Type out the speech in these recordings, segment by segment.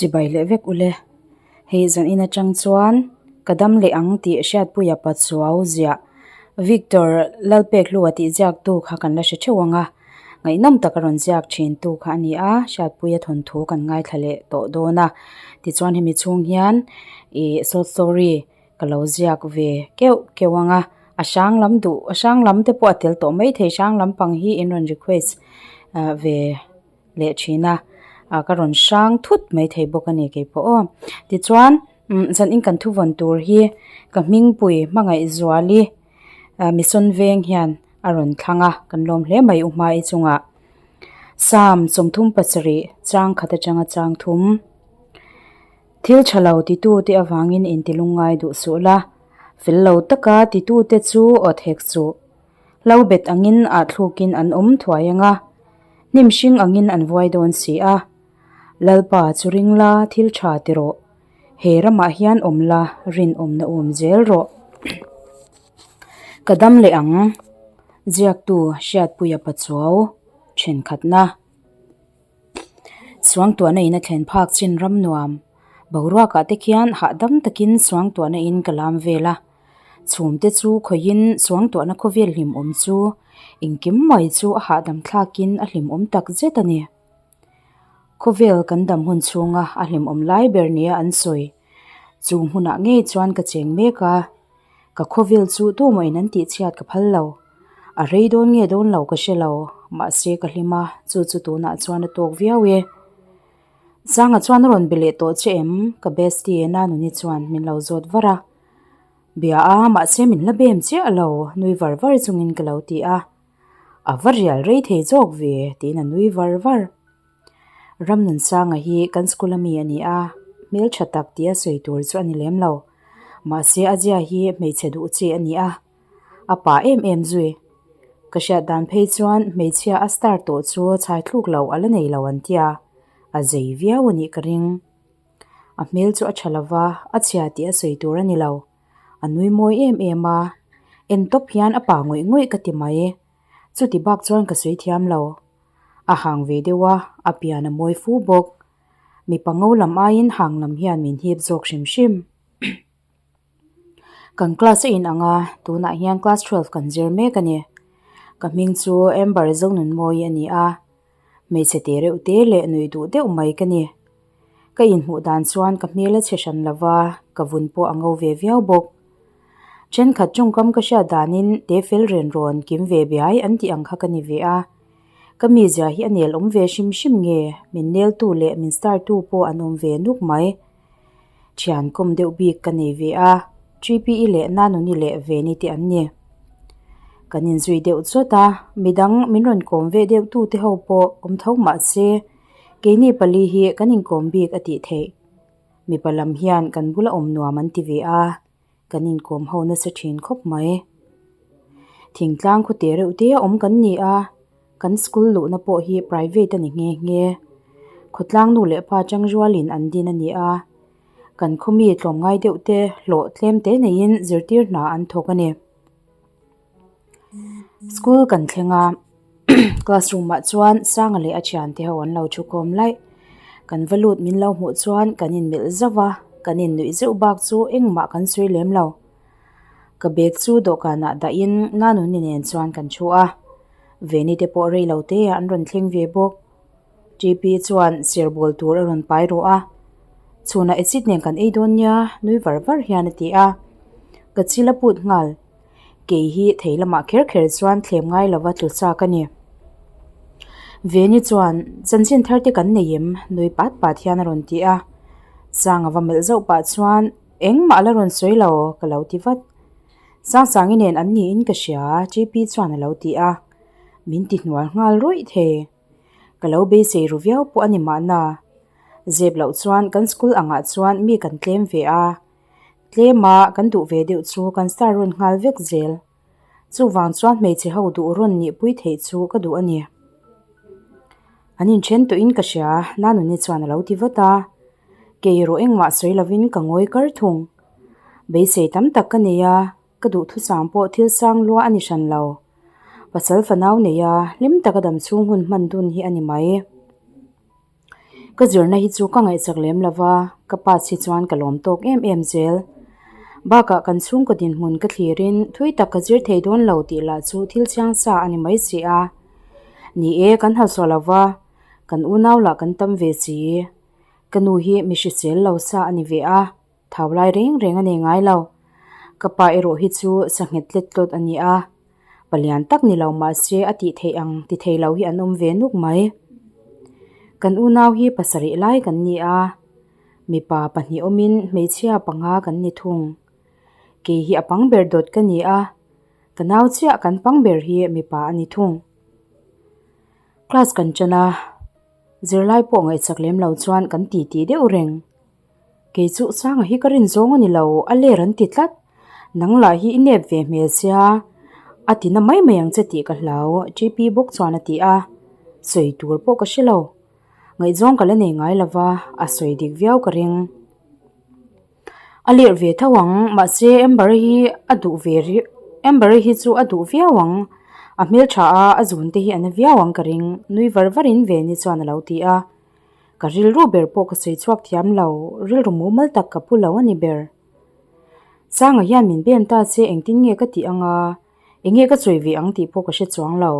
Chibai leh vek ule. Hei zan in atang chuan ka dam leh ang tih Hriatpuia Pachuau ziah Victor Lalpekhlua tih ziaktu kha kan la hre theuh ang a, ngaihnawm taka rawn ziak thin tu kha a ni a, Hriatpuia thawnthu kan ngaithla leh tawh dawn a. Tichuan hemi chhung hian ih short story ka lo ziak ve keuh keuh ang a, a hrang lam duh a hrang lam te pawh a tel tawh maithei hrang lampang hi in rawn request ah ve leh thin a ah ka rawn hrang thut maithei bawk a ni keipawh aw tichuan umm zanin kan thuvawn tur hi ka hmingpui hmangaih zuali ah mission veng hian a rawn thlang a kan lawm hle mai u hmai chungah Psalm 37 chang khat atanga chang thum. Thil tha lo titute avangin intilungngai duh suh la, fel lo taka titute chu awt hek suh. Hlo bet angin ah thlukin an awm thuai ang a, hnim hring angin an vuai dawn si a. Lalpa chu ring la, thil tha ti rawh. He ramah hian awm la, rinawmna um zel rawh. Ka dam leh ang, ziaktu Hriatpuia Pachuau, thenkhatna. Suangtuahna in a thlen phak chin ram nuam boruakah te khian hahdam takin suangtuahna in ka lam vel a, chhum te chu khawihin suangtuahna khawvel hlimawm chu engkim mai chu a hahdam thlakin a hlimawm tak zet a ni. Khawvel kan dam hun chhunga a hlimawm lai ber nia an sawi chu hmunah ngei chuan ka cheng mek a. Ka khawvel chu tumah in an tihchhiat ka phal lo. A rei dawn nge dawn lo ka hre lo, mahse ka hlim a, chu chu tunah chuan a tawk viau e. Sanga chuan a rawn be leh tawh che em? Ka bestie Nanuni chuan min lo zawt var a. Bia a, mahse min la bem chiah lo, nui var var chungin ka lo ti a. A va rial rei thei zawk ve, tiin a nui var var. Ramnunsanga hi kan school ami a ni a, hmeltha tak tia sawi tur chu a ni lem lo. Mahse a zia hi hmeichhe duh chi a ni a, a pa em em zui. Ka hriat dan phei chuan hmeichhia a star tawh chu chhai thluk lo a la nei lo an tia, a zei viau a nih ka ring. A hmel chu a tha lo va, a chhia tih a sawi tur a ni lo. A nui mawi em em a, en tawp hian a pa ngawih ngawih ka ti mai. Chuti bak chuan ka sawi thiam lo. A hang ve deuh a, a pian a mawi fu bawk. Mipa ngo lam aiin hang lam hian min hip zawk hrim hrim. Kan class a inang a, tunah hian class twelve kan zir mek a ni. Ka hming chu Amber Zonunmawii a ni a, hmeichhe te reuh te leh nuih duh deuh mai ka ni. Ka inhmuh dan chuan ka hmel a chhe hran lo va, ka vun pawh a ngo ve viau bawk. Thenkhat tawngkam ka hriat danin te fel ren rawn kim ve biai an tih ang kha ka ni ve a. Ka mizia hi a nel awm ve hrim hrim nge, min neltu leh min star tu pawh an awm ve nuk mai. Thian kawm deuh bik ka nei ve a, Tripi-i leh Nanuni leh Veni te an ni. Kan inzui deuh chawt a, midang min rawn kawm ve deuh tu te ho pawh awm tho mah se, keini pali hi kan inkawm bik a tih theih. Mipa lam hian kan bula awm nuam an ti ve a, kan inkawm ho nasa thin khawp mai. Thingtlang khaw te reuh te a awm kan ni a, kan school luhna pawh hi private a ni nghe nghe. Khawtlang nu leh pa chang rualin an din a ni a, kan khaw mi tlawmngai deuh te hlawh tlem te neiin zirtir hna an thawk a ni. School kan thleng a classroom ah chuan Sanga leh a thiante ho an lo thu khawm laih. Kan va lut min lo hmuh chuan kan inmelh zauh a, kan innuih zeuh bak chu engmah kan sawi lem lo. Ka bag chu dawhkanah dahin Nanuni nen chuan kan thu a, Veni te pawh rei lo te ah an rawn thleng ve bawk. TP chuan ser bawl tur a rawn pai rawh a, chhunah acid nen kan ei dawn nia nui var var hian a ti a, ka chil a put nghal. Kei hi thei lamah kher kher chuan thlem ngai lova tlu chak a ni. Veni chuan chanchin thar te kan nei em? nui pat pat hian a rawn ti a, Sanga va melh zauh pah chuan engmah la rawn sawi lo ka lo ti vat. Sangsangi nen an niin ka hria TP chuan a lo ti a, min ti hnual nghal rawih thei. Ka lo beisei ru viau pawh a ni mahna. Zep loh chuan kan school angah chuan mi kan tlem ve a, tlema kan duh ve deuh chu kan star rawn nghal vek zel. Chuvang chuan hmeichhe ho duh rawn nihpui theih chu ka duh a ni. An inthen tawhin ka hria, Nanuni chuan a lo ti vat a. Kei erawh engmah sawi lovin ka ngawi kar thung. Beisei tam tak ka nei a, ka duhthusam pawh thil sang lua a ni hran lo. Pasal fanau nei a, hlim taka dam chhung hun hman dun hi a ni mai. Ka zirna hi chu ka ngaihchak lem lo va, ka pass hi chuan ka lawm tawk em em zel. Bakah kan chhungkaw dinhmun ka thlirin thui tak ka zir thei dawn lo tih lah chu thil chiang sa a ni mai si a. Ni e, kan hausa lo va, kan unau lah kan tam ve si. Ka nu hi mi hrisel lo sa a ni ve a, thau lai reng reng a nei ngai lo. Ka pa erawh hi chu sa nghet tlet tlawt a ni a, palian tak ni lo mahse a tih theih ang ti thei lo hi an awm ve nuk mai. Kan unau hi pasarih lai kan ni a, mipa pahnih awmin hmeichhia panga kan ni thung. Kei hi a pang ber dawt ka ni a, ka nau chiah kan pang ber hi mipa a ni thung. Class kan ṭan a. Zirlai pawh ngaihchak lem lo chuan kan ti ti deuh reng. Kei chu Sanga hi ka rin zawng a ni lo, a ler an ti tlat. Nang lah hi i nep ve hmel sia, a ti na mai mai ang che tih ka hlau, TP bawk chuan a ti a. Sawi tur pawh ka hre lo. Ngaihzawng ka la nei ngai lo va, a sawi dik viau ka ring. A lerh ve tho ang, mahse Amber hi a duh ve ri Amber hi chu a duh viau ang, a hmeltha a a zun te hi a na viau ang ka ring, nui var var in Veni chuan a lo ti a. Ka rilru ber pawh ka sawi chhuak thiam lo, rilru mumal tak ka pu lo a ni ber. Sanga hian min bem ta che engtin nge ka tih ang a, enge ka sawi ve ang tih pawh ka hre chuang lo.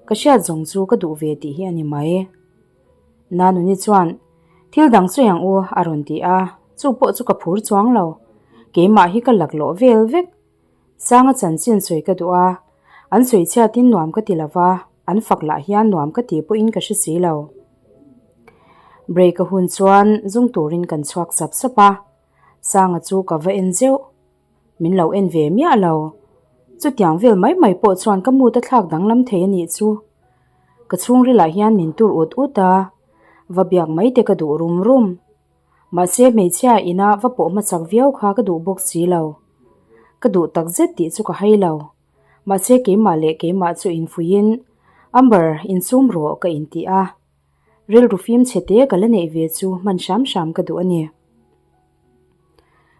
Ka hriat zawng chu ka duh ve tih hi a ni mai. Nanuni chuan, Thil dang sawi ang u, a rawn ti a, chu pawh chu ka phur chuang lo. Keimah hi ka laklawh vel vek. Sanga chanchin sawi ka duh a, an sawi chhiatin nuam ka ti lo va, an fak lah hian nuam ka ti pawhin ka hre si lo. Break a hun chuan zung turin kan chhuak sap sap a, Sanga chu ka va en zeuh. Min lo en ve miah lo. Chutiang vel mai mai pawh chuan ka mood a thlak danglam thei a nih chu. Ka chhungrilah hian min tur ut ut a, va biak mai te ka duh rum rum. Mahse hmeichhia ina va pawh hmasak viau kha ka duh bawk si lo. Ka duh tak zet tih chu ka hai lo. Mahse keimah leh keimah chu infuihin, Amber, insum rawh ka inti a. Rilru fim chhe te ka la neih ve chu hman hram hram ka duh a ni.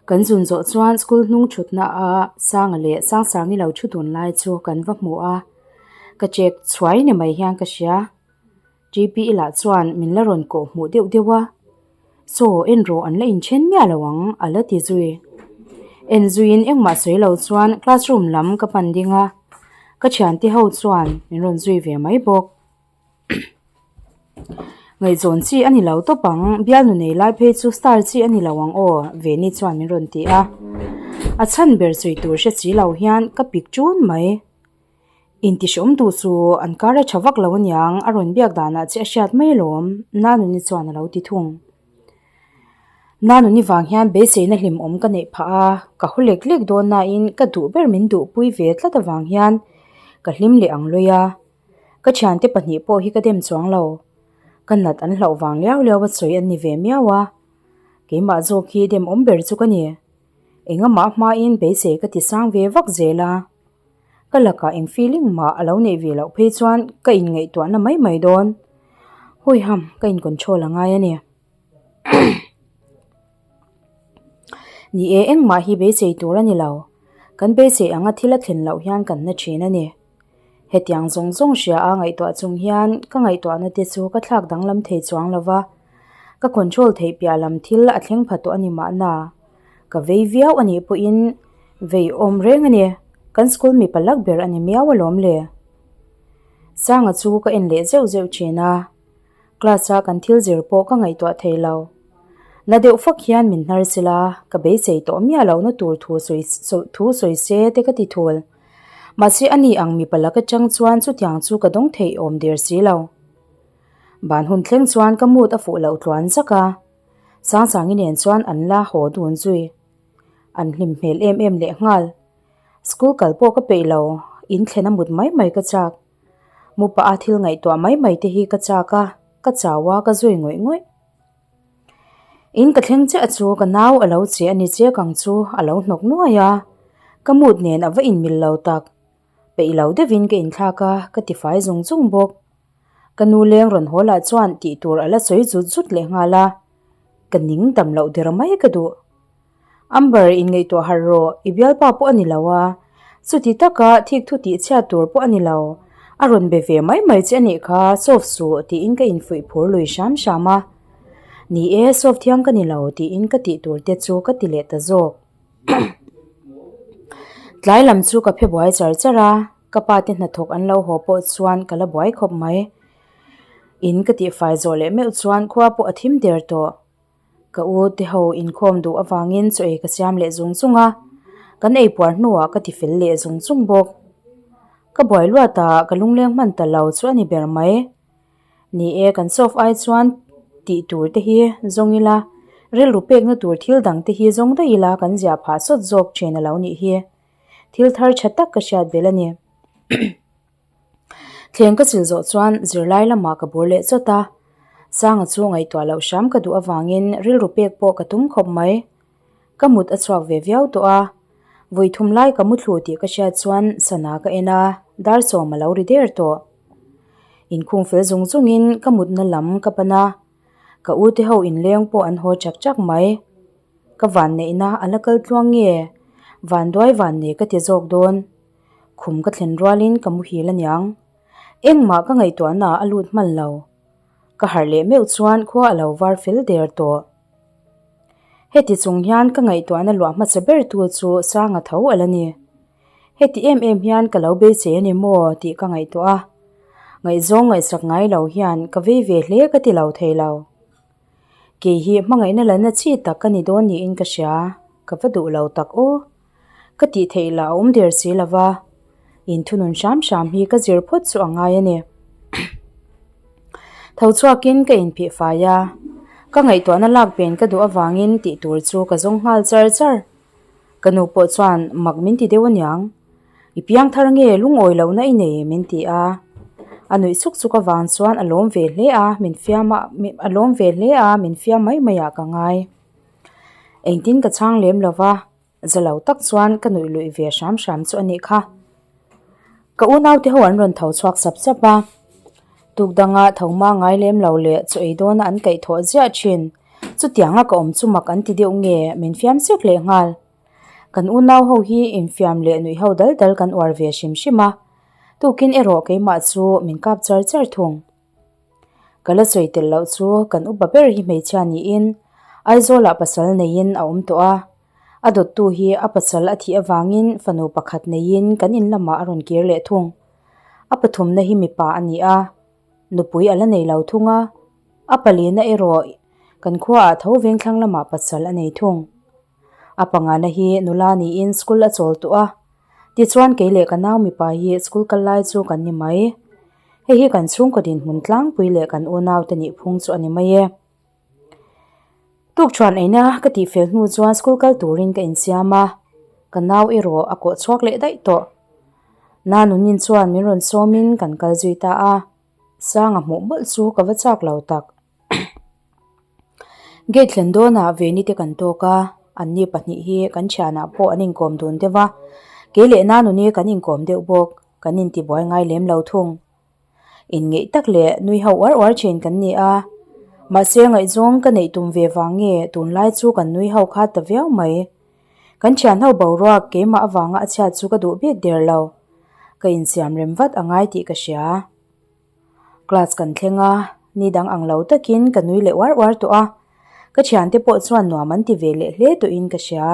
Kan zun zawh chuan school hnung thutna a Sanga leh Sangsangi lo thu dun lai chu kan va hmu a, ka chek chhuai ni mai hian ka hria. TPE lah chuan min la rawn kawh hmuh deuh deuh a, Saw en rawh an la inthen miah lo ang a la ti zui. En zuiin engmah sawi lo chuan classroom lam ka pan ding a, ka thiante ho chuan min rawn zui ve mai bawk. Ngaihzawn chi a ni lo tawp ang, bialnu nei lai phei chu star chi a ni lo ang aw, Veni chuan min rawn ti a. A chhan ber sawi tur hre si lo hian ka pik ṭun mai. Intihrawm duh chu an kar a ṭha vak lo aniang, a rawn biak danah che a hriat mai alawm, Nanuni chuan a lo ti thung. Nanuni vang hian beiseina hlimawm ka neih phah a, ka haw lek lek dawn nain ka duh ber min duhpui ve tlat avang hian ka hlim leh ang lawih a. Ka thiante pahnih pawh hi ka dem chuang lo. Ka nat an hlauh vang liau liau a sawi an ni ve miau a. Keimah zawk hi dem awm ber chu ka ni. Engamah hmain beisei ka ti sang ve vak zel a. Ka lakah eng feeling mah a lo neih ve loh phei chuan ka inngaihtuahna mai mai dawn. Hawiham ka in control a ngai a ni. Ni e, engmah hi beisei tur a ni lo. Kan beisei anga thil a thlen loh hian kan na thin a ni. Hetiang zawng zawng hria a ngaihtuah chung hian ka ngaihtuahna te chu ka thlak danglam thei chuang lo va, ka control theih piah lam thil a thleng pha tawh a ni mahna. Ka vei viau a nih pawhin vei awm reng a ni, kan school mipa lak ber a ni miau alawm le. Sanga chu ka en leh zeuh zeuh thin a. Class a kan thil zir pawh ka ngaihtuah thei lo. Na deuh fak hian min hnar sila, ka beisei tawh miah lo na tur thu sawi thu sawi se te ka ti thul. Mahse ani ang mipa lak atang chuan chutiang chu ka dawng theih awm der si lo. Ban hun thleng chuan ka mood a fuh loh tluan zak a. Sangsangi nen chuan an la haw dun zui. An hlim hmel em em leh nghal. School kal pawh ka peih lo, in thlen a mut mai mai ka chak. Mupa a thil ngaihtuah mai mai te hi ka chak a, ka chau a ka zui ngawih ngawih. In ka thleng chiah chu ka nau a lo che a ni chiak ang chu a lo hnawk nuai a, ka mood nen a va inmil lo tak. Peih lo deuhin ka inthlak a, ka tifai zung zung bawk. Ka nu leng rawn haw lah chuan tih tur a la sawi zut zut leh nghal a, ka ning dam loh der mai ka duh. Amber inngaihtuah harh rawh, i bialpa pawh a ni lo a, chuti taka thik thu tih chhiat tur pawh a ni lo, a rawn be ve mai mai che a nih kha, solve suh tiin ka infuih phur lui hram hram a. Ni e, solve thiang ka ni lo tiin ka tih tur te chu ka ti leh ta zawk. Tlai lam chu ka phe buai char char a, ka pa te hnathawk an lo haw pawh chuan ka la buai khawp mai. In ka tihfai zawh leh meuh chuan khua pawh a thim der tawh. Ka u te ho inkhawm duh avangin chaw ei ka siam leh zung zung a, kan ei puar hnuah ka ti fel leh zung zung bawk. Ka buai luat a, ka lungleng hman ta lo chu a ni ber mai. Ni e, kan solve ai chuan tih tur te hi zawng ila, rilru pekna tur thil dang te hi zawng daih ila kan ziah phah sawt zawk thin a lo nih hi. Thil thar tha tak ka hriat belh a ni. Thleng ka sil zawh chuan zirlai lamah ka bur leh chawt a, Sanga chu ngaihtuah loh hram ka duh avangin rilru pek pawh ka tum khawp mai. Ka mut a chhuak ve viau tawh a, vawi thum lai ka mu thlu tih ka hriat chuan sana ka en a, dar sawm a lo ri der tawh. Inkhung fel zung zungin ka mutna lam ka pan a, ka u te ho inleng pawh an haw chak chak mai. Ka vanneihna a la kal tluang nge? Vanduai vannei ka ti zawk dawn. Khum ka thlen rualin ka muhil aniang. Engmah ka ngaihtuahna a lut hman lo. Ka harh leh meuh chuan khua a lo var fel der tawh. Heti chung hian ka ngaihtuahna luah hmasa ber tu chu Sanga tho a la ni. Heti em em hian ka lo beisei a ni maw tih ka ngaihtuah a. Ngaihzawng ngaihsak ngai lo hian ka vei ve hle ka ti lo thei lo. Kei hi hmangaihna la na chi tak ka ni dawn niin ka hria, ka va duh lo tak aw. Ka tih theih lah a awm der si lo va, inthunun hram hram hi ka zir phawt chu a ngai a ni. Tho chhuakin ka inphih fai a, ka ngaihtuahna lak pen ka duh avangin tih tur chu ka zawng nghal char char. Ka nu pawh chuan mak min ti deuh aniang, I piang thar nge lungawi lohna i nei min ti a. A nuih chuk chuk avang chuan a lawm ve hle a, min fiam a, a lawm ve hle a, min fiam mai mai ah ka ngai. Engtin ka chhang lem lo va, za lo tak chuan ka nuih luih ve hram hram chu a nih kha. Ka unaute ho an rawn tho chhuak sap sap a, tuk danga tho hma ngai lem lo leh chaw ei dawna an kaih thawh ziah thin. Chutianga ka awm chu mak an ti deuh nge min fiam sek leh nghal. Kan unau ho hi infiam leh nuih ho dal dal kan uar ve hrim hrim a, tukin erawh keimah chu min kap char char thung. Ka la sawi tel loh chu kan upa ber hi hmeichhia niin Aizawlah pasal neiin a awm tawh a, a dawttu hi a pasal a thih avangin fanu pakhat neiin kan in lamah a rawn kir leh thung. A pathumna hi mipa a ni a, nupui a la nei lo thung a, a palina erawh kan khuaah tho vengthlang lamah pasal a nei thung. A pangana hi nula niin school a chawl tawh a, tichuan kei leh ka nau mipa hi school kal lai chu kan ni mai. Hei hi kan chhungkaw dinhmun tlangpui leh kan unaute nih phung chu a ni mai e. Tukṭhuan eina ka tih fel hnu chuan school kal turin ka insiam a, ka nau erawh a kawh chhuak leh daih tawh. Nanunin chuan min rawn sawmin kan kal zui ta a, Sanga hmuh mawlh chu ka va chak lo tak. Gate thlen dawnah Veni te kan tawk a, anni pahnih hi kan thianah pawh an inkawm dun deuh a, kei leh Nanuni kan inkawm deuh bawk, kan intibuai ngai lem lo thung. Inngeih tak leh nui ho uar uar thin kan ni a, mahse ngaihzawng ka neih tum ve vang nge tunlai chu kan nui ho kha ta viau mai. Kan thian ho boruak keimah avanga a chhiat chu ka duh bik der lo, ka insiam rem vat a ngai tih ka hria. Class kan thleng a, ni dang ang lo takin ka nui leh uar uar tawh a, ka thiante pawh chuan nuam an ti ve leh hle tawhin ka hria.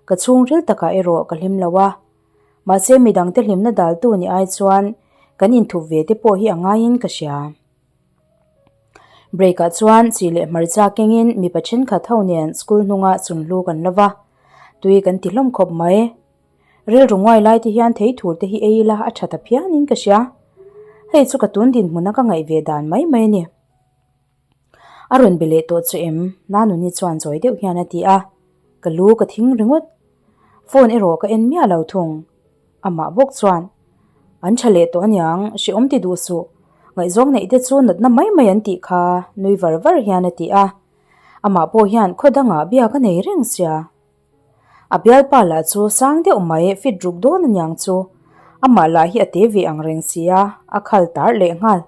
Ka chhungril takah erawh ka hlim lo a, mahse midangte hlimna daltu ni ai chuan kan inthup ve te pawh hi a ngaiin ka hria. Break ah chuan chi leh hmarcha kengin mipa thenkhat ho nen school hnunga chunhlu kan lo va, tui kan ti hlawm khawp mai. Rilru nguai lai te hian thei thur te hi ei ila a tha ta phianin ka hria. Hei chu ka tun dinhmuna ka ngaih ve dan mai mai a ni. A rawn be leh tawh chu em? Nanuni chuan zawi deuh hian a ti a. Ka lu ka thing ringawt. Phone erawh ka en miah lo thung. Amah bawk chuan, An tha leh tawh aniang, hrehawm ti duh suh. Ngaihzawng neih te chu natna mai mai an tih kha, nui var var hian a ti a. Amah pawh hian khaw dangah biak a nei reng sia. A bialpa lah chu sang deuh mai fit ruk dawn aniang chu. Amah lah hi a te ve ang reng si a, a khal tar leh nghal.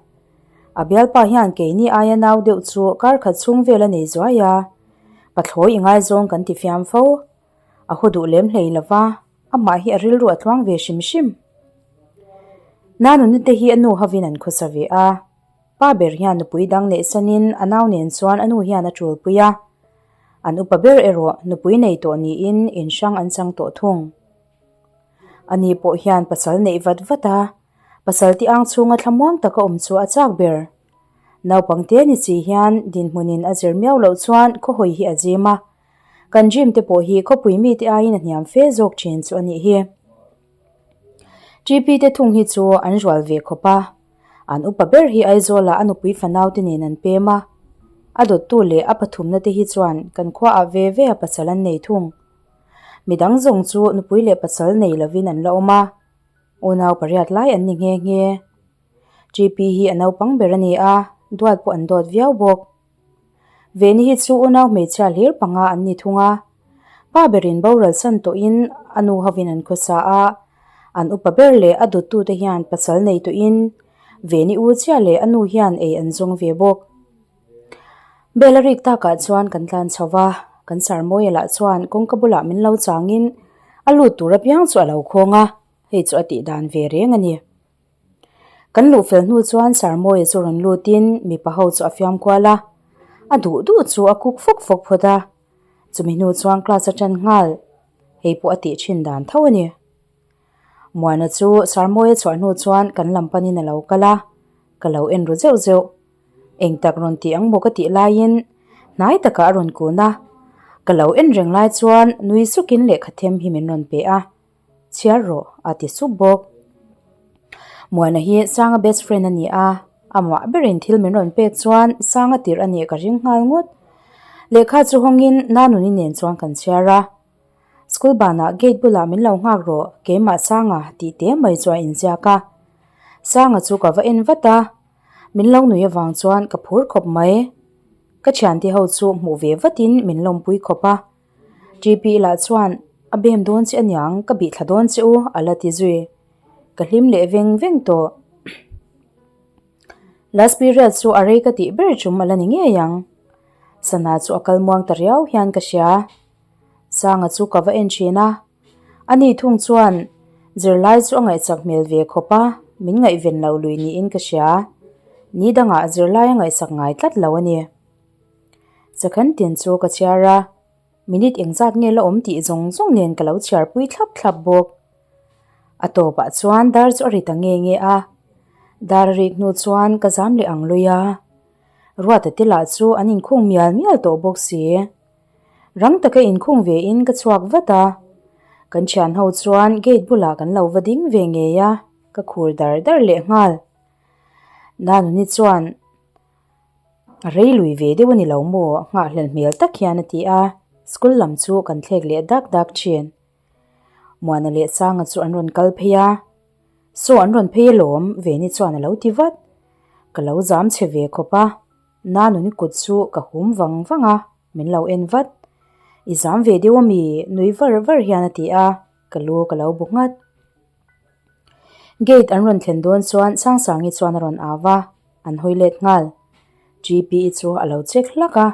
A bialpa hian keini aia nau deuh chu kar khat chhung vel a nei zuai a. Pathlawi i ngaizawng kan ti fiam fo. A haw duh lem hlei lo va, amah hi a rilru a tluang ve hrim hrim. Nanuni te hi a nu hovin an khawsa ve a. Pa ber hian nupui dang neih sanin a nau nen chuan a nu hian a ṭulpui a. An upa ber erawh nupui nei tawh niin in hrang an chang tawh thung. Ani pawh hian pasal neih vat vat a, pasal ti ang chhunga thlamuang taka awm chu a chak ber. Naupang te ni chi hian dinhmunin a zir miau loh chuan khawhawi hi a zim a, kan dream te pawh hi khawpui mite aiin a hniam fe zawk thin chu a nih hi. TP te thung hi chu an rual ve khawp a, an upa ber hi Aizawlah a nupui fanau te nen an pem a, a dawttu leh a pathumna te hi chuan kan khuaah ve ve a pasal an nei thung. Midang zawng chu nupui leh pasal nei lovin an la awm a, unau pariat lai an ni nghe nghe. TP hi a naupang ber a ni a, duat pawh an dawt viau bawk. Veni hi chu unau hmeichhia hlir panga an ni thung a, pa berin boral san tawhin a nu hovin an khawsa a, an upa ber leh a dawttute hian pasal nei tawhin Veni u chiah leh a nu hian ei an zawng ve bawk. Bel a rik takah chuan kan tlan chho va, kan Sarmawia lah chuan kawngka bulah min lo changin a lut tur apiang chu a lo khawng a, hei chu a tih dan ve reng a ni. Kan luh fel hnu chuan Sarmawia chu rawn lutin mipa ho chu a fiam kual a, a duh duh chu a kuk fawk fawk phawt a, chumi hnu chuan class a ṭan nghal, hei pawh a tih ṭhin dan tho a ni. Muana chu Sarmawia chhuah hnu chuan kan lam panin a lo kal a, ka lo en ru zeuh zeuh. Eng tak rawn tih ang maw ka tih laiin hnai takah a rawn kun a, ka lo en reng lai chuan nui sukin lehkha them hi min rawn pe a. Chhiar rawh a ti sup bawk. Muana hi Sanga best friend a ni a, amah berin thil min rawn pek chuan Sanga tirh a nih ka ring nghal ngawt. Lehkha chu hawngin Nanuni nen chuan kan chhiar a. School banah gate bulah min lo nghak rawh keimah Sanga tih te mai chu a inziak a. Sanga chu ka va en vat a, min lo nui avang chuan ka phur khawp mai. Ka thiante ho chu hmuh ve vatin min lawmpui khawp a. TP lah chuan a bem dawn che aniang ka bih thla dawn che u a la ti zui. Ka hlim leh veng veng tawh. Last period chu a rei ka tih ber chum a la ni ngei ang. Sana chu a kal muang ta riau hian ka hria. Sanga chu ka va en thin a. Ani thung chuan zirlai chu a ngaihchak hmel ve khawp a, min ngaihven lo lui niin ka hria. Ni dangah zirlai a ngaihsak ngai tlat lo a ni. Sakhan tin chu ka chhiar a, minute engzat nge la awm tih zawng zawng nen ka lo chhiar pui thlap thlap bawk. A tawpah chuan dar chu a ri ta nge nge a, dar a rik hnu chuan ka zam leh ang lui a, Ruata te lah chu an inkhung mial mial tawh bawk si. Rang taka inkhung ve in ka chhuak vat a, kan thian ho chuan gate bulah kan lo va ding ve ngei a, ka khur dar dar leh nghal. Nanuni chuan. A rei lui ve deuh a ni lo maw? Nghahhlel hmel tak hian a ti a, school lam chu kan thlek leh dak dak thin. Muana leh Sanga chu an rawn kal phei a, Saw an rawn phei alawm, Veni chuan a lo ti vat. Ka lo zam chhe ve khawp a, Nanuni kut chu ka hum vang vang a, min lo en vat. I zam ve deuh a mi? Nui var var hian a ti a, ka lu ka lo bu nghat. Gate an rawn thlen dawn chuan Sangsangi chuan a rawn au va, an hawi let nghal. GPE chu a lo check hlak a,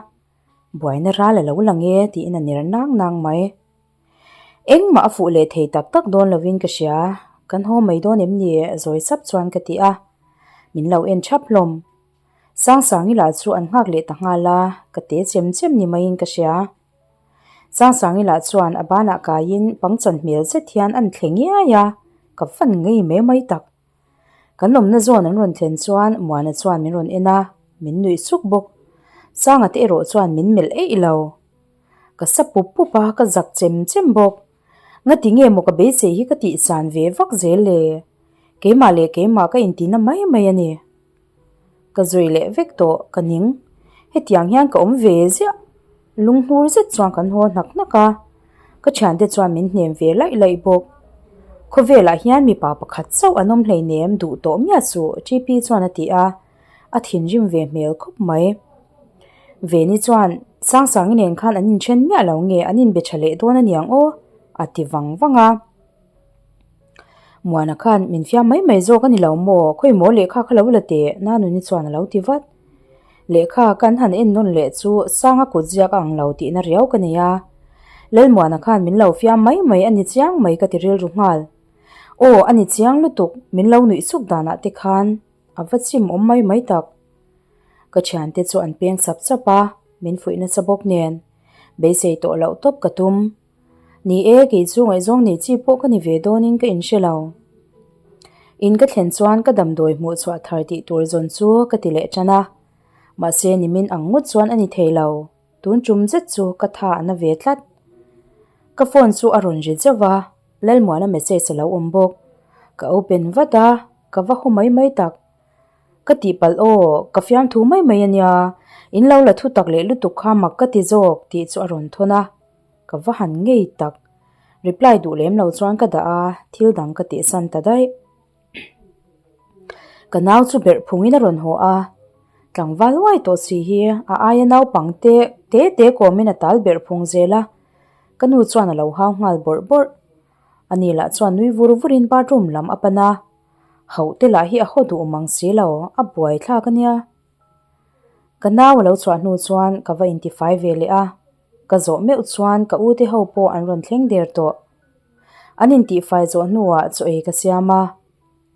buaina ral a lo lang e tiin a ner nang nang mai. Engmah a fuh leh thei tak tak dawn lovin ka hria, kan haw mai dawn em ni zawi sap chuan ka ti a, min lo en thap hlawm. Sangsangi lah chu an nghak leh ta nghal a, ka te chem chem ni maiin ka hria. Sangsangi lah chuan a banah kaiin pangchan hmel zet hian an thle ngiai a, ka fan ngei mai mai tak. Kan awmna zawn an rawn thlen chuan Muana chuan min rawn en a, min nuih suk bawk. Sanga te erawh chuan min melh eih lo. Ka sa pup pup a, ka zak chem chem bawk. Ngati nge maw ka beisei hi ka tihsan ve vak zel le? Keimah leh keimah ka intina mai mai a ni. Ka zui leh vek tawh ka ning. Hetiang hian ka awm ve ziah. Lunghnur zet chuan kan haw hnak hnak a, ka thiante chuan min hnem ve laih laih bawk. Khawvelah hian mipa pakhat chauh an awm hleinem duh tawh miah suh TP chuan a ti a, a thinrim ve hmel khawp mai. Veni chuan Sangsangi nen khan an inthen miah lo nge an inbe tha leh dawn aniang aw a ti vang vang a. Muana khan min fiam mai mai zawk a ni lo maw? Khawi maw lehkha kha lo la teh? Nanuni chuan a lo ti vat. Lehkha kan han en nawn leh chu Sanga kut ziak a ang lo tihna riau ka nei a. Lalmuana khan min lo fiam mai mai a ni chiang mai ka ti rilru nghal. Aw a ni chiang lutuk, min lo nuih suk danah te khan a va chim awm mai mai tak. Ka thiante chu an peng chap chap a, min fuih nasa bawk nen. Beisei tawh loh tawp ka tum. Ni e, kei chu ngaihzawng nei chi pawh ka ni ve dawnin ka inhre lo. In ka thlen chuan ka damdawi hmuh chhuah thar tih tur zawn chu ka ti leh tan a. Mahse nimin ang ngawt chuan a ni thei lo. Tun tum zet chu ka tha a na ve tlat. Ka phone chu a rawn ri zeuh va, Lalmuana message a lo awm bawk. Ka open vat a, ka va haw mai mai tak. Ka tihpalh aw, ka fiamthu mai mai a nia, in lo la thu tak leh lutuk kha mak ka ti zawk tih chu a rawn thawn a, ka va han ngei tak. Reply duh lem lo chuan ka dah a, thil dang ka tihsan ta daih. Ka nau chu berh phungin a rawn haw a, tlangval uai tawh si hi a aia naupang te te te kawmin a tal berh phung zel a, ka nu chuan a lo hau nghal bawrh bawrh. Ani lah chuan nui vur vurin bathroom lam a pan a, hauh te lah hi a haw duh mang si lo, a buai thlak a nia. Ka nau a lo chhuah hnu chuan ka va intifai ve leh a, ka zawh meuh chuan ka u te ho pawh an rawn thleng der tawh. An intihfai zawh hnuah chaw ei ka siam a,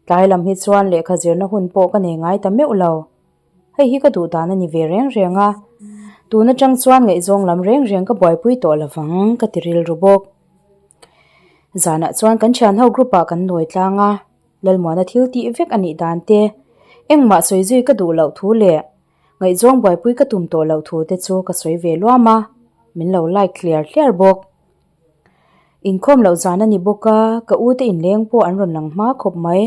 tlai lam hi chuan lehkha zirna hun pawh ka nei ngai ta meuh lo. Hei hi ka duh dan a ni ve reng reng a, tun atang chuan ngaihzawng lam reng reng ka buaipui tawh lovang ka ti rilru bawk. Zanah chuan kan thianho group ah kan nawi tlang a, Lalmuana thil tih vek a nih dan te, engmah sawi zui ka duh loh thu leh ngaihzawng buaipui ka tum tawh loh thu te chu ka sawi ve luam a, min lo like hliar hliar bawk. Inkhawm loh zan a ni bawk a, ka u te inleng pawh an rawn lang hma khawp mai.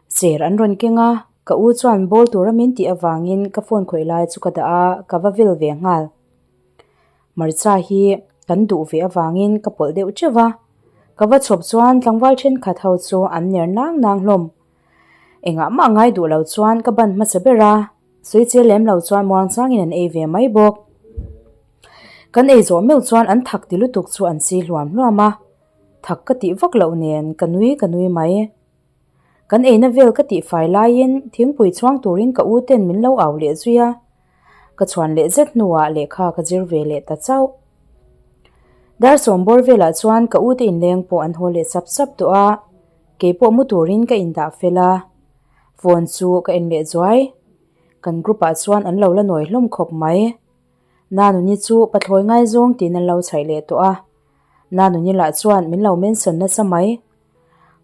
Ser an rawn keng a, ka u chuan bawl tura min tih avangin ka phone khawih lai chu ka dah a, ka va vil ve nghal. Hmarcha hi kan duh ve avangin ka pawlh deuh teuh va, ka va chhawp chuan tlangval thenkhat ho chu an ner nang nang hlawm. Engah mah ngai duh lo chuan ka ban hmasa ber a, sawi che lem lo chuan muangchangin an ei ve mai bawk. Kan ei zawh meuh chuan an thak ti lutuk chu an si hluam hluam a, thak ka tih vak loh nen ka nui ka nui mai. Kan eina vel ka tih fai laiin thingpui chhuang turin ka u ten min lo au leh zui a, ka chhuan leh zet hnuah lehkha ka zir ve leh ta chauh. Dar sawm bawr velah chuan ka u te inleng pawh an haw leh sap sap tawh a, keipawh mu turin ka indah fel a, phone chu ka en leh zuai. Kan group ah chuan an lo la nawi hlawm khawp mai. Nanuni chu pathlawi ngaizawng tiin an lo chhaih leh tawh a, Nanuni lah chuan min lo mention nasa mai.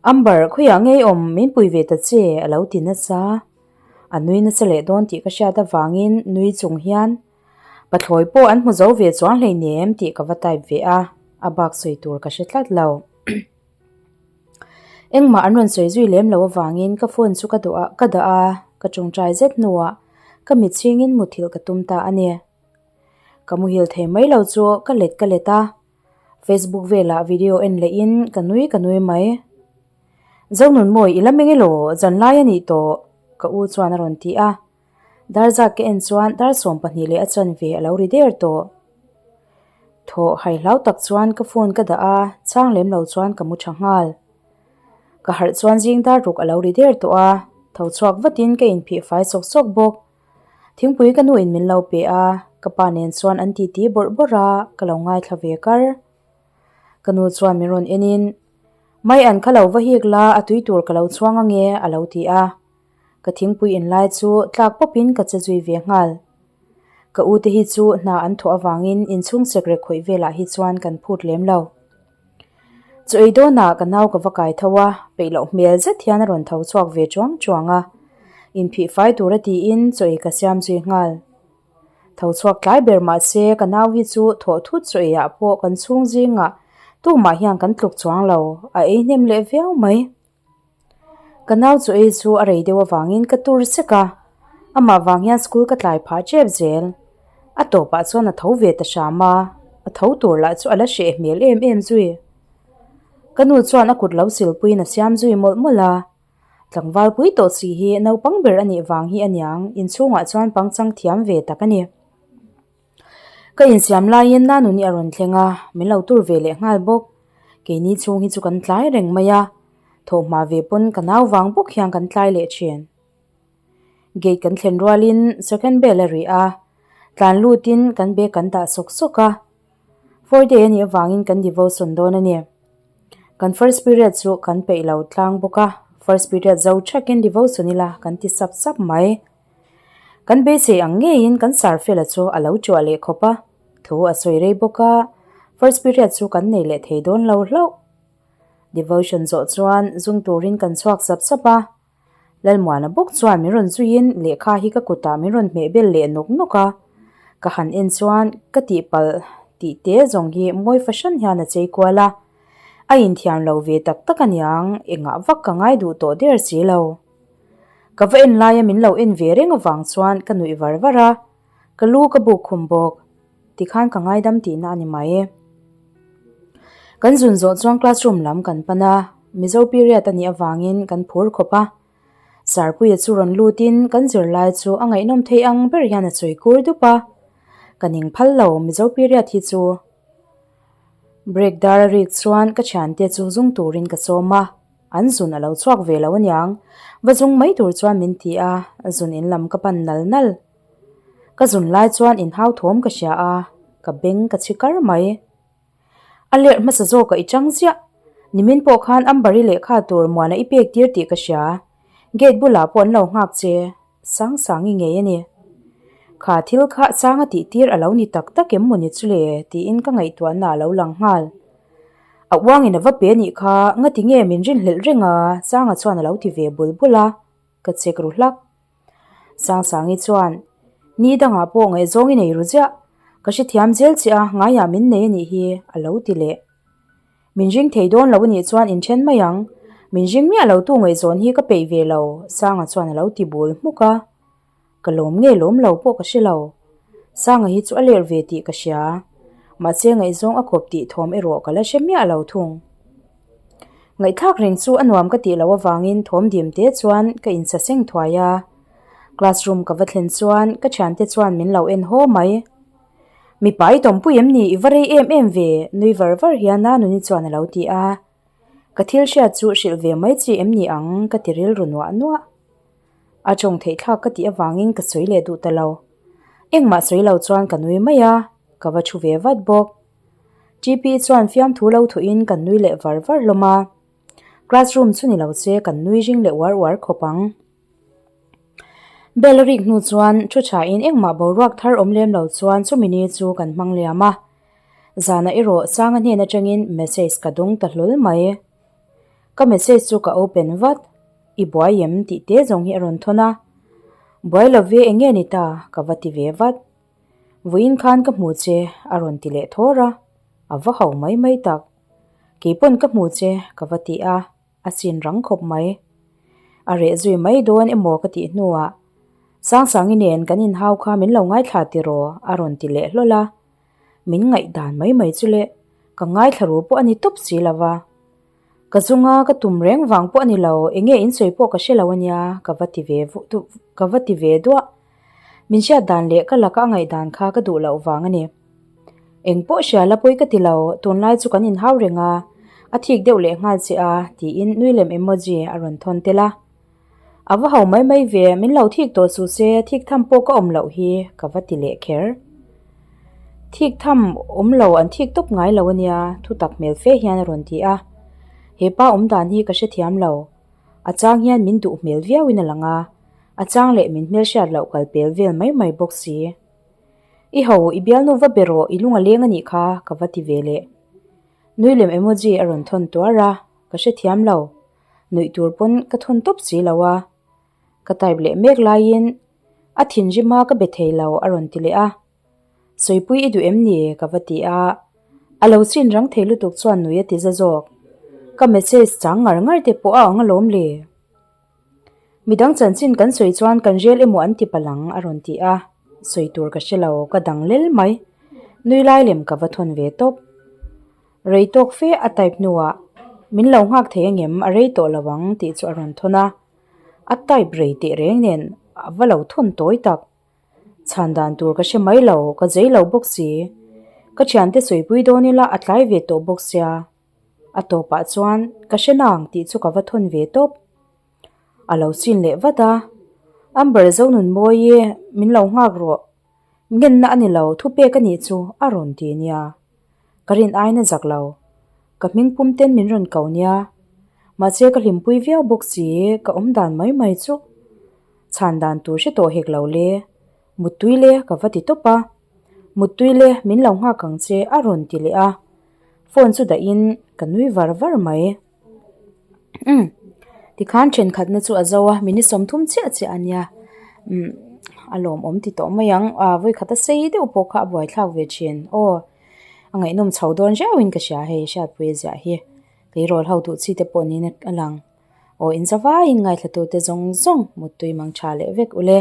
Amber, khawiah ngei awm min pui ve ta che a lo ti nasa. A nui nasa leh dawn tih ka hriat avangin nui chung hian pathlawi pawh an hmu zo ve chuang hleinem tih ka va type ve a, a bak sawi tur ka hre tlat lo. Engmah an rawn sawi zui lem lo avangin ka phone chu ka duh a, ka dah a, ka tawngtai zet hnuah ka mit chhingin muthilh ka tum ta a ni. Ka muhil thei mai lo chu ka let ka let a, Facebook velah video en leh in ka nui ka nui mai. Zonunmawi i la meng elaw zanlai a nih tawh ka u chuan a rawn ti a. Dar zat ka en chuan dar 12 leh a chanve a lo ri der tawh. Thaw hai hlau tak chuan ka phone ka dah a, chhang lem lo chuan ka mu tha nghal. Ka harh chuan zing dar ruk a lo ri der tawh a, tho chhuak vatin ka inphih fai sawk sawk bawk. Thingpui ka nuin min lo pe a, ka pa nen chuan an titi bawrh bawrh a, ka lo ngaithla ve kar. Ka nu chuan min rawn enin, Mai an kha lo va hik la, a tui tur ka lo chhuang ange a lo ti a. Ka thingpui inlai chu tlak pawpin ka che zui ve nghal. Ka u te hi chu hna an thawh avangin inchhung sekrek khawih velah hi chuan kan phut lem lo. Chaw ei dawnah ka nau ka va kai tho a, peih loh hmel zet hian a rawn tho chhuak ve chuang chuang a. Inphih fai tura tiin chaw ei ka siam zui nghal. Tho chhuak tlai ber mahse ka nau hi chu thawh thut chaw eiah pawh kan chhung zingah tumah hian kan tluk chuang lo, a ei hnem leh viau mai. Ka nau chu ei chu a rei deuh avangin ka tur sek a, amah vang hian school ka tlai phah tep zel. A tawpah chuan a tho ve ta hram a, a tho tur lah chu a la hreh hmel em em zui. Ka nu chuan a kut lo silpuiin a siam zui mawlh mawlh a, tlangval pui tawh si hi naupang ber a nih vang hi aniang inchhungah chuan pangchang thiam ve tak a ni. Ka insiam laiin Nanuni a rawn thleng a, min lo tur ve leh nghal bawk. Keini chhung hi chu kan tlai reng mai a, thawhhma ve pawn ka nau vang bawk hian kan tlai leh thin. Gate kan thlen rualin second bell a ri a, tlan lutin kan bag kan dah sawk sawk a. Fourth day a nih avangin kan devotion dawn a ni. Kan first period chu kan peih lo tlang bawk a, first period zo thakin devotion ila kan ti sap sap mai. Kan beisei ang ngeiin kan Sarfela chu a lo ṭuah leh khawp a, thu a sawi rei bawk a, first period chu kan nei leh thei dawn lo hlauh. Devotion zawh chuan zung turin kan chhuak sap sap a, Lalmuana bawk chuan min rawn zuiin lehkha hi ka kutah min rawn hmeh bel leh nawk nawk a, ka han en chuan ka tihpalh tih te zawng hi mawi fahran hian a chei kual a, a inthiam lo ve tak tak aniang engah vak ka ngai duh tawh der si lo. Ka va en laia min lo en ve reng avang chuan ka nuih var var a, ka lu ka buk khum bawk. Tikhan ka ngaidam tihna a ni mai. Kan zun zawh chuan classroom lam kan pan a, Mizo period a nih avangin kan phur khawp a. Sarpuia chu rawn lutin kan zirlai chu a ngaihnawm thei ang ber hian a sawi kur dup a. Ka ning phal lo Mizo period hi chu. Break dar a rik chuan ka thiante chu zung turin ka sawm a. An zun a lo chhuak ve lo aniang. Va zung mai tur chuan min ti a, zun in lam ka pan nal nal. Ka zun lai chuan inhau thawm ka hria a, ka beng ka chhi kar mai. A lerh hmasa zawkah i chang ziah. Nimin pawh khan Ambari lehkha tur Muana i pek tir tih ka hria. Gate bulah pawh an lo nghak che. Sang Sangi ngei a ni. Kha thil kha chang a tih tir a lo ni tak tak em mawni chu le tiin ka ngaihtuahna a lo lang nghal. A uangin a va pe anih kha ngati nge min rinhlelh reng a Sanga chuan a lo ti ve bul bul a, ka chek ru hlak. Sangsangi chuan, Ni dangah pawh ngaihzawng i nei ru ziah, ka hrethiam zel che a ngaiah min nei anih hi a lo ti leh. Min ring thei dawn lo anih chuan inthen mai ang. Min ring miah lo tu ngaihzawn hi ka peih ve lo, Sanga chuan a lo ti bul hmuk a. Ka lawm nge lawm lo pawh ka hre lo. Sanga hi chu a lerh ve tih ka hria. Mahse ngaihzawng a kawp tih thawm erawh ka la hre miah lo thung. Ngaihthlak reng chu a nuam ka tih loh avangin thawm dim te chuan ka insaseng thuai a. Classroom ka va thlen chuan ka thiante chuan min lo en haw mai. Mipa i tawmpui em ni? I va rei em em ve, nui var var hian a nuni chuan a lo ti a. Ka thil hriat chu hrilh ve mai chi em ni ang ka ti rilru nuah nuah. A tawng theih thlak ka tih avangin ka sawi leh duh ta lo. Engmah sawi lo chuan ka nui mai a, ka va thu ve vat bawk. TP chuan fiamthu lo thuin kan nui leh var var hlawm a. Classroom chu ni lo se kan nui ring leh uar uar khawp ang. Bell a rik hnu chuan thu thain engmah boruak thar awm lem lo chuan chumi ni chu kan hmang liam a. Zanah erawh Sanga hnen atangin message ka dawng ta hlawl mai. Ka message chu ka open vat, I buai em tih te zawng hi a rawn thawn a. Buai lo ve eng nge ni ta ka va ti ve vat. Vawiin khan ka hmu che a rawn ti leh thawr a, a va ho mai mai tak. Keipawn ka hmu che ka va ti a. A chin rang khawp mai. A reh zui mai dawn emaw ka tih hnuah Sangsangi nen kan inhau kha min lo ngaithla tiraw a rawn ti leh hlawl a. Min ngaihdan mai mai chu le, ka ngaithla ru pawh a ni tawp si lo va. Ka zunga ka tum reng vang pawh a ni lo, eng nge insawi pawh ka hre lo a nia ka va ti ve ka va ti ve duah. Min hriat dan leh ka laka a ngaihdan kha ka duh loh vang a ni. Eng pawh hria la pawi ka ti lo, tunlai chu kan inhau reng a, a thik deuh leh nghal che a, tiin nui lem emoji a rawn thawn tel a. A va ho mai mai ve, min lo thik tawh suh se, thik tham pawh ka awm loh hi, ka va ti leh kher. Thik tham awm lo an thik tawp ngai lo a nia, thutak hmel fe hian a rawn ti a. He pa awm dan hi ka hrethiam lo. A chang hian min duh hmel viauin a lang a, a chang leh min hmelhriat loh kal pel vel mai mai bawk si. I ho, i bialnu va be rawh, i lung a leng a nih kha, ka va ti ve leh. Nui lem emoji a rawn thawn tuar a, ka hrethiam lo. Nuih tur pawn ka thawn tawp si lo a. Ka type leh mek laiin, A thinrim a ka be thei lo a rawn ti leh a. Sawipui i duh em ni? ka va ti a. A lo chin rang thei lutuk chuan nui a ti za zawk. Ka message chang ngar ngar te pawh a ang alawm le. Midang chanchin kan sawi chuan kan rel emaw an ti palh ang a rawn ti a, sawi tur ka hre lo, ka dang lel mai. Nui lai lem ka va thawn ve tawp. Rei tawk fe a type hnuah min lo nghak thei angem a rei tawh lo ang tih chu a rawn thawn a, a type rei teh reng nen a va lo thawn tawi tak. Chhan dan tur ka hre mai lo, ka zei lo bawk si. Ka thiante sawipui dawn ila a tlai ve tawh bawk sia. A tawpah chuan ka hre nang tih chu ka va thawn ve tawp. A lo chin leh vat a, Amber Zonunmawi min lo nghak rawh. Ngenna a ni lo, thupek a nih chu a rawn ti nia. Ka rin aina zak lo. Ka hming pum ten min rawn ko nia. Mahse ka hlimpui viau bawk si, ka awm dan mai mai chu. Chhan dan tur hre tawh hek lo le. Muttui le ka va ti tawp a. Muttui le min lo nghak ang che a rawn ti leh a. Phone chu dahin ka nui var var mai. Umm tikhan thenkhatna chu a zo a minute 30 chiah chiah a nia. Umm a lawmawm ti tawh mai ang ah vawikhat a sei deuh pawh kha a buaithlak ve thin aw a ngaihnawm chho dawn riauin ka hria hei hriatpui a ziah hi tleirawl ho duh chi te pawh niin a lang. Aw in zavaiin ngaithla tute zawng zawng muttui mang tha leh vek ule.